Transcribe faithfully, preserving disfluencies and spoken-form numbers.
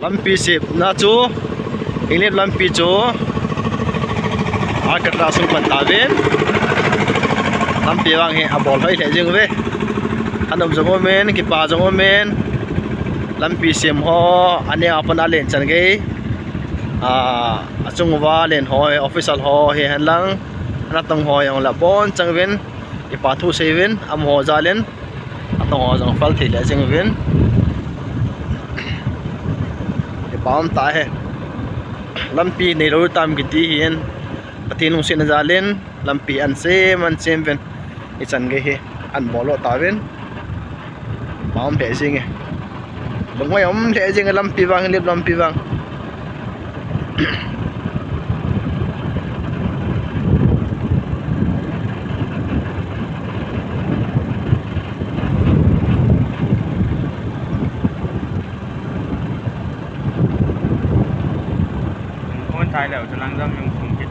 Lampi sepna chu, Henglep lampi chu Alcatraz sung pan tauvin. Lampi vang hi abol hoi lheh jing uve. Thanom jong umin, kipa jong umin. Lampi sem ho, aneo a pat a len chan gei. A, achung uva len ho, official ho hi hen lang. Natong ho jong la bon chang uvin. Kipa thu sei uvin, amaho jal in. Atong ho jong phal thei lheh jing uvin. Kipa um tah e. Lampi neilou tam kiti hin. Pathen lungsetna jal in, lampi an sem, an sem uvin. Ichan gei hi, an bol lou tauvin. Kipa um lheh jing e. Lunghoi um lheh jing e lampi vang, Henglep lampi vang. Hon thai leu, chulang jam jong sung kit